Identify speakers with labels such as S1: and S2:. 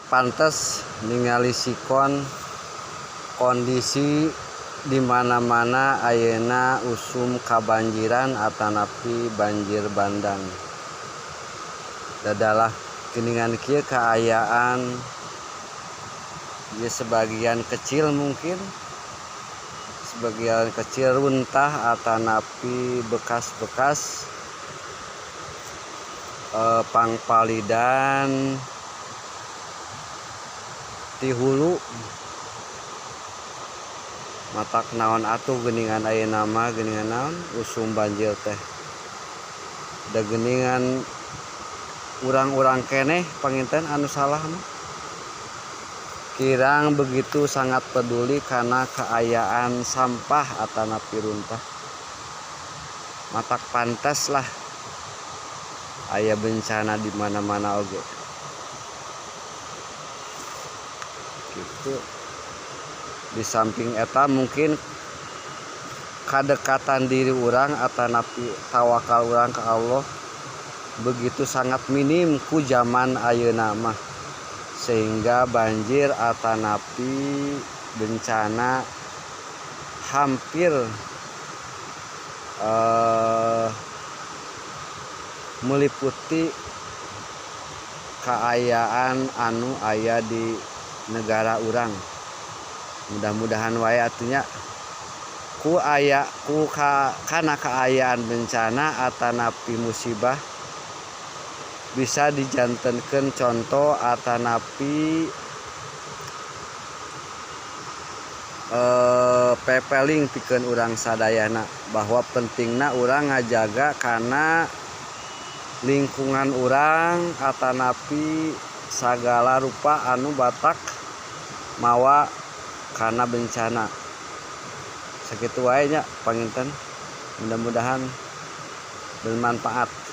S1: Pantes ningali sikon kondisi di mana-mana ayeuna usum kabanjiran atanapi banjir bandang. Dadalah geuningan kieu kaayaan ieu sebagian kecil, mungkin sebagian kecil runtah atanapi bekas-bekas pangpalidan ti hulu. Matak naon atuh, geuningan ayeuna mah geuningan naon usum banjir teh da geuningan urang-urang keneh panginten anu salah mah, kirang begitu sangat peduli karena kaayaan sampah atanapi runtah. Matak pantes lah aya bencana di mana-mana oge gitu. Di samping eta, mungkin kadekatan diri urang atanapi tawakal urang ke Allah begitu sangat minim ku zaman ayeuna mah, sehingga banjir atanapi bencana hampir meliputi kaayaan anu aya di negara urang. Mudah-mudahan wae atuh nya, ku aya ku ka, kana kaayaan bencana atanapi musibah bisa dijantenkeun contoh atanapi pepeling pikeun urang sadayana bahwa pentingna urang ngajaga kana lingkungan urang atanapi sagala rupa anu batak mawa kana bencana. Sakitu wae nya panginten, mudah-mudahan bermanfaat.